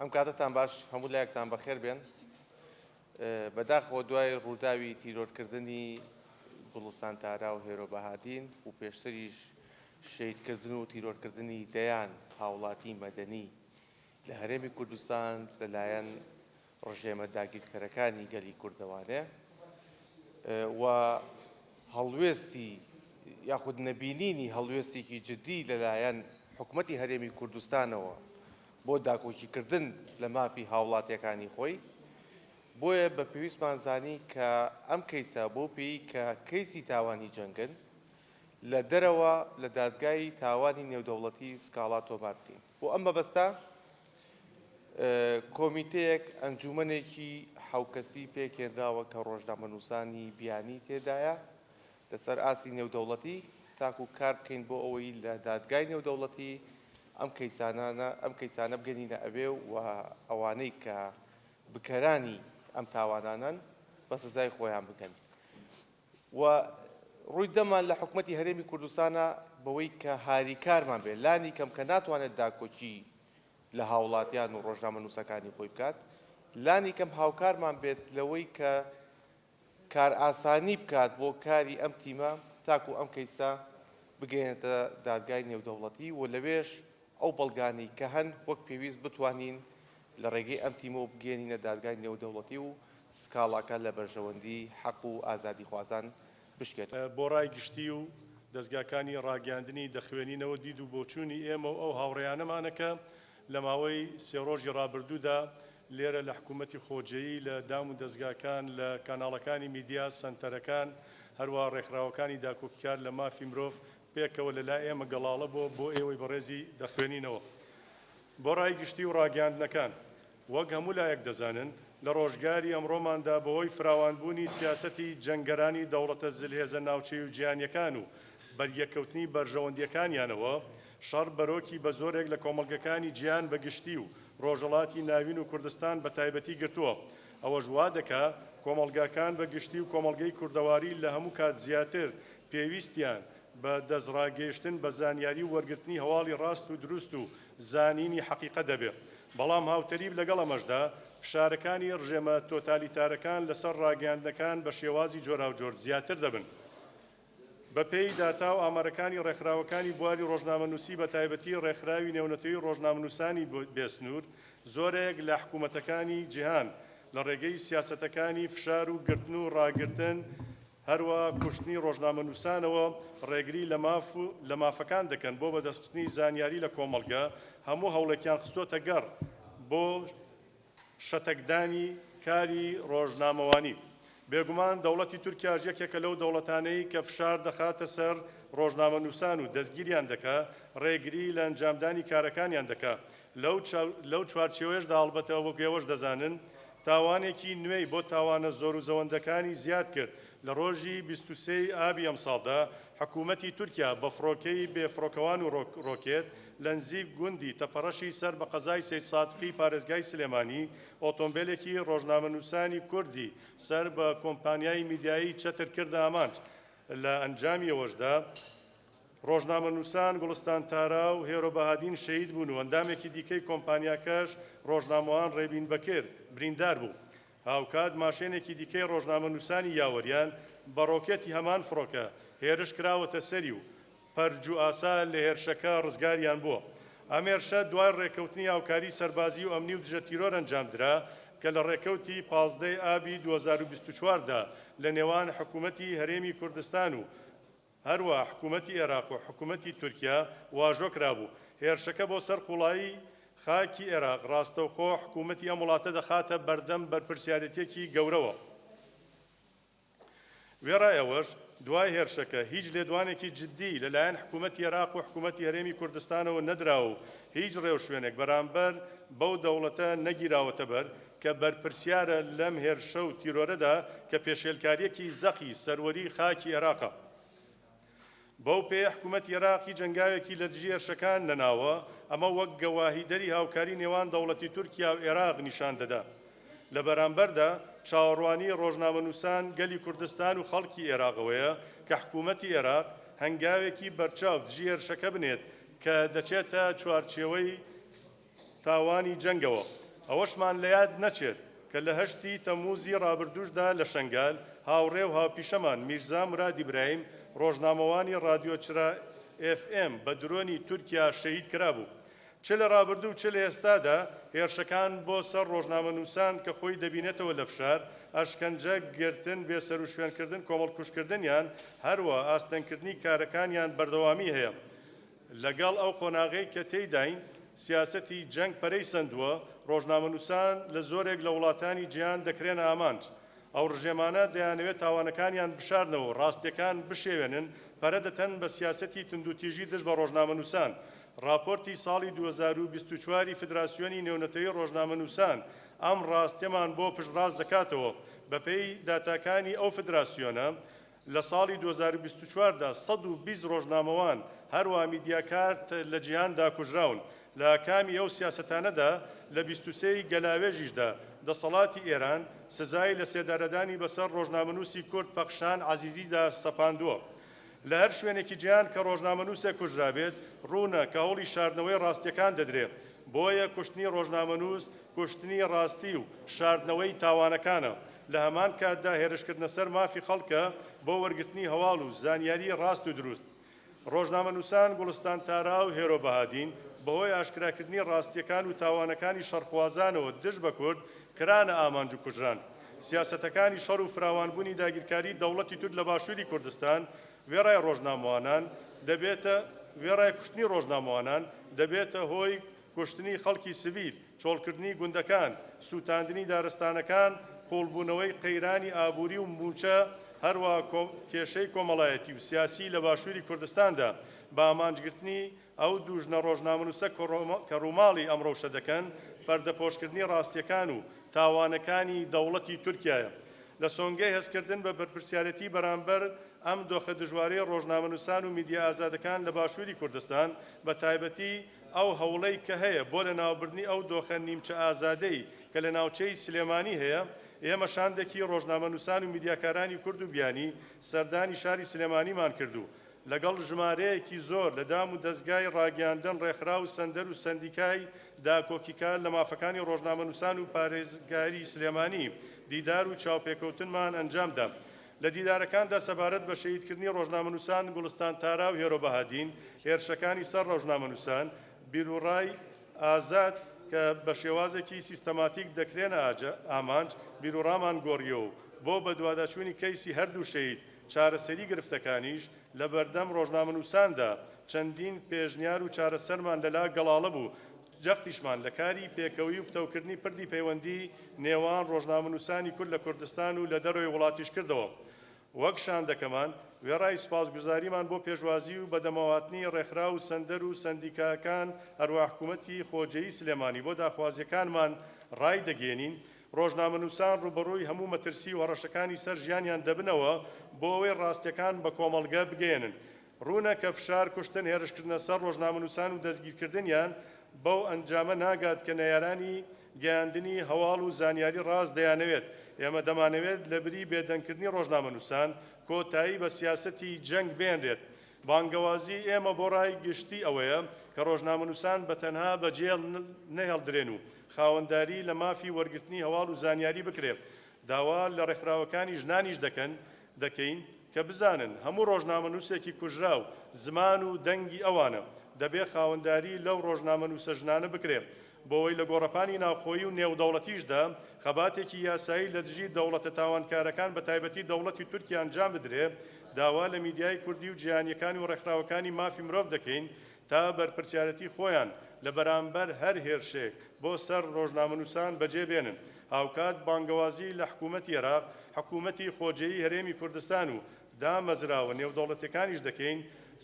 ئەم کاتەتان باش هەموو لایەکتان بەخێر بێن. بەداخەوە دوای ڕووداوی تیرۆرکردنی گوڵستان تارا و هێرۆ بەهادین و پێشتریش شەهیدکردن و تیرۆرکردنی دەیان هاوڵاتی مەدەنی لە هەرێمی کوردستان لەلایەن ڕژێمە داگیرکەرەکانی گەلی کوردەوانێ و هەڵوێستی یاخود نەبینینی هەڵوێستێکی جدی لەلایەن حکومەتی هەرێمی کوردستانەوە بۆ داکۆکیکردن لە مافی هاوڵاتیەکانی خۆی، بۆیە بە پێویستمان زانی کە ئەم کەیسە بەو پێیی کە کەیسی تاوانی جەنگن لە دەرەوە لە دادگای تاوانی نێودەوڵەتی سکاڵا تۆمار بکەین. بۆ ئەم مەبەستە کۆمیتەیەک، ئەنجومەنێکی حەوکەسی پێکهێنراوە کە ڕۆژنامەنووسانی بیانی تێدایە لەسەر ئاستی نێودەوڵەتی تاکو کار بکەین بۆ ئەوەی لە دادگای نێودەوڵەتی ئەم کەیسانانە ئەم کەیسانە بگەنینە ئەوێ و ئەوانەی کە بکەرانی ئەم تاوانانەن بە سزای خۆیان بگەن و ڕووی دەمان لە حکومەتی هەرێمی کوردستانە بەوەی کە هاریکارمان بێت لانی کەم کە ناتوانێت داکۆکی لە هاوڵاتیان و ڕۆژنامەنووسەکانی خۆی بکات لانی کەم هاوکارمان بێت لەوەی کە کارئاسانی بکات بۆ کاری ئەم تیمە تاکو ئەم کەیسە بگەیەنێتە دادگای نێودەوڵەتی و لەوێش ئەو بەڵگانەی کە هەن وەک پێویست بتوانین لە ڕێگەی ئەم تیمەوە بگەیەنینە دادگای نێودەوڵەتی و سکاڵاکە لە بەرژەوەندی حەق و ئازادیخوازان بشکێت. بۆ ڕای گشتی و دەزگاکانی ڕاگەیاندنی دەخوێنینەوە دید و بۆچوونی ئێمە و ئەو هاوڕێیانەمانە کە لە ماوەی سێ ڕۆژی ڕابردوودا لێرە لە حکوومەتی خۆجێیی، لە دام و دەزگاکان، لە کاناڵەکانی میدیا، سەنتەرەکان، هەروەها ڕێکخراوەکانی داکۆکیکار لە مافی مرۆڤ پێکەوە لە لای ئێمە گەڵاڵە بۆ بۆ ئێوەی بەڕێزی دەخوێنینەوە. بۆ ڕای گشتی و ڕاگەیاندنەکان. وەک هەموو لایەک دەزانن، لە ڕۆژگاری ئەمڕۆماندا بەهۆی فراوانبوونی سیاسەتی جەنگەرانی دەوڵەتە زلهێزە ناوچەیی و جیهانییەکان و بەریەککەوتنی بەرژەوەندییەکانیانەوە، شەڕ بەرۆکی بە زۆرێک لە کۆمەڵگەکانی جیهان بە گشتی و ڕۆژهەڵاتی ناوین و کوردستان بە تایبەتی گرتووە. ئەوەش وا دەکا کۆمەڵگاکان بە گشتی و کۆمەڵگەی کوردەواری لە هەموو کات زیاتر پێویستیان بە دەستڕاگەیشتن بە زانیاری و وەرگرتنی هەواڵی ڕاست و دروست و زانینی حەقیقەت دەبێ. بەڵام هاوتەریب لەگەڵ ئەمەشدا، فشارەکانی ڕژێمە تۆتالیتارەکان لەسەر ڕاگەیاندنەکان بە شێوازی جۆراوجۆر زیاتر دەبن. بەپێی داتا و ئامارەکانی ڕێکخراوەکانی بواری ڕۆژنامەنووسی بەتایبەتی ڕێکخراوی نێونەتەوەی ڕۆژنامەنووسانی بێسنوور، زۆرێک لە حکوومەتەکانی جیهان لە ڕێگەی سیاسەتەکانی فشار و گرتن و ڕاگرتن هەروەها کوشتنی ڕۆژنامەنووسانەوە ڕێگری لە ماف و لە مافەکان دەکەن بۆ بەدەستخستنی زانیاری لە کۆمەڵگە، هەموو هەوڵێکیان خستۆتە گەڕ بۆ شەتەکدانی کاری ڕۆژنامەوانی. بێگومان دەوڵەتی تورکیاش یەکێکە لەو دەوڵەتانەی کە فشار دەخاتە سەر ڕۆژنامەنووسان و دەستگیریان دەکا، ڕێگری لە ئەنجامدانی کارەکانیان دەکا. لەو چوارچێوەیەشدا هەڵبەتە وەک ئێوەش دەزانن تاوانێکی نوێی بۆ تاوانە زۆروزەوەندەکانی زیاد کرد، لە ڕۆژی 23 ی ئابی ئەمساڵدا حکوومەتی تورکیا بە فڕۆکەی بێ فڕۆکەوان و ڕۆکێت لەنزیک گوندی تەپەڕەشی سەر بە قەزای سەیدسادقی پارێزگای سلێمانی ئۆتۆمبێلێکی ڕۆژنامەنووسانی کوردی سەر بە کۆمپانیای میدیایی چەتر کردە ئامانج لە ئەنجامی ئەوەشدا ڕۆژنامەنووسان گوڵستان تارا و هێرۆ بەهادین شەهید بوون و ئەندامێکی دیکەی کۆمپانیاکەش ڕۆژنامەوان ڕێبین بەکر بریندار بوو. هاوکات ماشێنێکی دیکەی ڕۆژنامەنووسانی یاوەریان بە ڕۆکێتی هەمان فڕۆکە هێرش کراوەتە سەری و پەرجوئاسا لە هێرشەکە ڕزگاریان بووە. ئەم هێرشە دوای ڕێککەوتنی هاوکاری سەربازی و ئەمنی و دژە تیرۆر ئەنجامدرا کە لە ڕێکەوتی 15 ی ئابی 2024 دا لە نێوان حکوومەتی هەرێمی کوردستان و هەروەها حکوومەتی ئێراق و حکوومەتی تورکیا واژۆ کرابوو. هێرشەکە بۆ سەر قووڵایی خاکی ئێراق ڕاستەوخۆ حکوومەتی ئەم وڵاتە دەخاتە بەردەم بەرپرسیارێتییەکی گەورەوە. وێڕای ئەوەش، دوای هێرشەکە هیچ لێدوانێکی جددی لە لایەن حکوومەتی ئێراق و حکوومەتی هەرێمی کوردستانەوە نەدراوە و هیچ ڕێوشوێنێک بەرامبەر بەو دەوڵەتە نەگیراوەتەبەر کە بەرپرسیارە لەم هێرشە و تیرۆرەدا کە پێشێلکارییەکی زەقی سەروەری خاکی ئێراقە. بەو پێیە حکوومەتی ئێراق هیچ هەنگاوێکی لە دژی هێرشەکان نەناوە، ئەمە وەک گەواهیدەری هاوکاری نێوان دەوڵەتی تورکیا و ئێراق نیشان دەدا. لە بەرامبەردا چاوەڕوانیی ڕۆژنامەنووسان، گەلی کوردستان و خەڵکی ئێراق ئەوەیە کە حکوومەتی ئێراق هەنگاوێکی بەرچاو دژی هێرشەکە بنێت. کە دەچێتە چوارچێوەی تاوانی جەنگەوە. ئەوەشمان لە یاد نەچێت کە لە هەشتی تەمموزی ڕابردووشدا لە شەنگال، هاوڕێ و هاوپیشەمان میرزا موراد ئیبراهیم، ڕۆژنامەوانی ڕادیۆ چرا ئێف ئێم بە درۆنی تورکیا شەهید کرابوو. چ لە ڕابردوو و چ لە ئێستادا هێرشەکان بۆ سەر ڕۆژنامەنووسان کە خۆی دەبینێتەوە لە فشار، ئەشکەنجە، گرتن، بێسەروشوێنکردن، کۆمەڵکوژکردنیان، هەروەها ئاستەنگکردنی کارەکانیان بەردەوامی هەیە. لەگەڵ ئەو قۆناغەی کە تێیداین، سیاسەتی جەنگ پەرەی سەندووە، ڕۆژنامەنووسان لە زۆرێک لە وڵاتانی جیهان دەکرێنە ئامانج. ئەو ڕژێمانە دەیانەوێت تاوانەکانیان بشارنەوە و ڕاستییەکان بشێوێنن، پەرە دەتەن بە سیاسەتی توندوتیژی دژ بە ڕۆژنامەنووسان. ڕاپۆرتی ساڵی 2024 ی فدراسیۆنی نێونەتەوەی ڕۆژنامەنووسان ئەم ڕاستیەمان بۆ پشتڕاست دەکاتەوە. بەپێی داتاکانی ئەو فدراسیۆنە، لە ساڵی 2024 دا 120 ڕۆژنامەوان، هەروەها میدیاکار لە جیهاندا کوژراون. لە ئاکامی ئەو سیاسەتانەدا لە 23 ی گەلاوێژیشدا دەسەڵاتی ئێران سزای لەسێدارەدانی بەسەر ڕۆژنامەنووسی کورد پەخشان عەزیزیدا سەپاندووە. لە هەر شوێنێکی جیهان کە ڕۆژنامەنووسێک کوژرابێت، ڕوونە کە هەوڵی شاردنەوەی ڕاستییەکان دەدرێ. بۆیە کوشتنی ڕۆژنامەنووس، کوشتنی ڕاستی و شاردنەوەی تاوانەکانە. لە هەمان کاتدا هێرشکردنە سەر مافی خەڵکە بۆ وەرگرتنی هەواڵ و زانیاریی ڕاست و دروست. ڕۆژنامەنووسان گوڵستان تارا و هێرۆ بەهادین بەهۆی ئاشکراکردنی ڕاستییەکان و تاوانەکانی شەڕخوازانەوە دژ بە کورد کرانە ئامانج و کوژران. سیاسەتەکانی شەڕ و فراوانبوونی داگیرکاریی دەوڵەتی تورک لە باشووری کوردستان وێڕای ڕۆژنامەوانان دەبێتە وێڕای کوشتنی ڕۆژنامەوانان دەبێتە هۆی کوشتنی خەڵکی سڤیل، چۆڵکردنی گوندەکان، سووتاندنی دارستانەکان، قووڵبوونەوەی قەیرانی ئابووری و مووچە، هەروەها کێشەی کۆمەڵایەتی و سیاسی لە باشووری کوردستاندا، بە ئامانجگرتنی ئەو دوو ژنە ڕۆژنامەنووسە کە ڕووماڵی ئەم ڕەوشە دەکەن، پەردەپۆشکردنی ڕاستییەکان و تاوانەکانی دەوڵەتی تورکیایە. لە سۆنگەی هەستکردن بە بەرپرسیارێتی بەرامبەر ئەم دۆخە دژوارەی ڕۆژنامەنووسان و میدیا ئازادەکان لە باشووری کوردستان، بە تایبەتی ئەو هەوڵەی کە هەیە بۆ لەناوبردنی ئەو دۆخە نیمچە ئازادەی کە لە ناوچەی سلێمانی هەیە، ئێمە شاندێکی ڕۆژنامەنووسان و میدیاکارانی کورد و بیانی سەردانی شاری سلێمانیمان کرد و لەگەڵ ژمارەیەکی زۆر لە دام و دەزگای ڕاگەیاندن، ڕێکخراو و سەندەر و سەندیکای داکۆکیکار لە مافەکانی ڕۆژنامەنووسان و پارێزگاری سلێمانی دیدار و چاوپێکەوتنمان ئەنجامدا. لە دیدارەکاندا سەبارەت بە شەهیدکردنی ڕۆژنامەنووسان گوڵستان تارا و هێرۆ بەهادین، هێرشەکانی سەر ڕۆژنامەنووسان، بیروڕای ئازاد کە بە شێوازێکی سیستەماتیک دەکرێنە ئامانج، بیروڕامان گۆڕیەوە و بۆ بەدواداچوونی کەیسی هەردوو شەهید، چارەسەری گرفتەکانیش لە بەردەم ڕۆژنامەنووساندا، چەندین پێشنیار و چارەسەرمان لەلا گەڵاڵە بوو، جەختیشمان لە کاری پێکەوەیی و پتەوکردنی پردی پەیوەندی نێوان ڕۆژنامەنووسانی کورد لە کوردستان و لە دەرەوەی وڵاتیش کردەوە. وەک شاندەکەمان، وێڕای سوپاسگوزاریمان بۆ پێشوازی و بەدەمەوەهاتنی ڕێکخراو و سەندەر و سەندیکاکان، هەروەها حکوومەتی خۆجێیی سلێمانی بۆ داخوازییەکانمان ڕایدەگەیەنین، ڕۆژنامەنووسان ڕووبەڕووی هەموو مەترسی و هەڕەشەکانی سەر ژیانیان دەبنەوە بۆ ئەوەی ڕاستییەکان بە کۆمەڵگە بگەیەنن. ڕوونە کە فشار، کوشتن، هێرشکردنە سەر ڕۆژنامەنووسان و دەستگیرکردنیان بەو ئەنجامە ناگات کە نەیارانی گەیاندنی هەواڵ و زانیاری ڕاست دەیانەوێت. ئێمە دەمانەوێت لەبری بێدەنگکردنی ڕۆژنامەنووسان، کۆتایی بە سیاسەتی جەنگ بێنرێت. بانگەوازی ئێمە بۆ ڕای گشتی ئەوەیە کە ڕۆژنامەنووسان بە تەنها بەجێ نەهێڵدرێن و خاوەنداری لە مافی وەرگرتنی هەواڵ و زانیاری بکرێ. داوا لە ڕێکخراوەکانی ژنانیش دەکەن دەکەین کە بزانن هەموو ڕۆژنامەنووسێکی کوژراو زمان و دەنگی ئەوانە. دەبێ خاوەنداری لەو ڕۆژنامەنووسە ژنانە بکرێ بۆوەی لە گۆڕەپانی ناوخۆیی و نێودەوڵەتیشدا خەباتێکی یاسایی لەدژی دەوڵەتە تاوانکارەکان بەتایبەتی دەوڵەتی تورکیا ئەنجام بدرێ، داوا لە میدیای کوردی و جیهانیەکان و ڕێکخراوەکانی مافی مرۆڤ دەکەین تا بەرپرسیارەتی خۆیان لە بەرامبەر هەر هێرشێک بۆ سەر ڕۆژنامەنووسان بەجێ بێنن. هاوکات بانگەوازی لە حکوومەتی ئێراق، حکوومەتی خۆجێیی هەرێمی کوردستان و دامەزراوە نێودەوڵەتیەکانیش دەکەین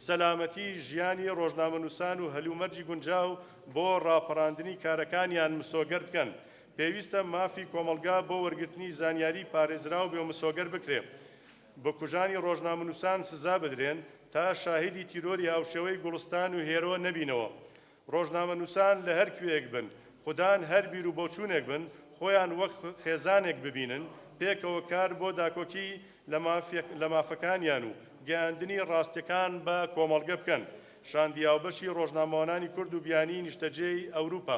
سەلامەتی ژیانی ڕۆژنامەنووسان و هەلومەرجی گونجاو بۆ ڕاپەڕاندنی کارەکانیان مسۆگەر بکەن. پێویستە مافی کۆمەڵگا بۆ وەرگرتنی زانیاری پارێزراو بێ مسۆگەر بکرێ. بکوژانی ڕۆژنامەنووسان سزا بدرێن تا شاهیدی تیرۆری هاوشێوەی گوڵستان و هێرۆ نەبینەوە. ڕۆژنامەنووسان لە هەر کوێیەک بن، خودان هەر بیر و بۆچوونێک بن، خۆیان وەک خێزانێک ببینن، پێکەوە کار بۆ داکۆکی لە مافەکانیان و گەیاندنی ڕاستیەکان بە کۆمەڵگە بکەن. شاندی هاوبەشی ڕۆژنامەوانانی کورد و بیانیی نیشتەجێی ئەوروپا.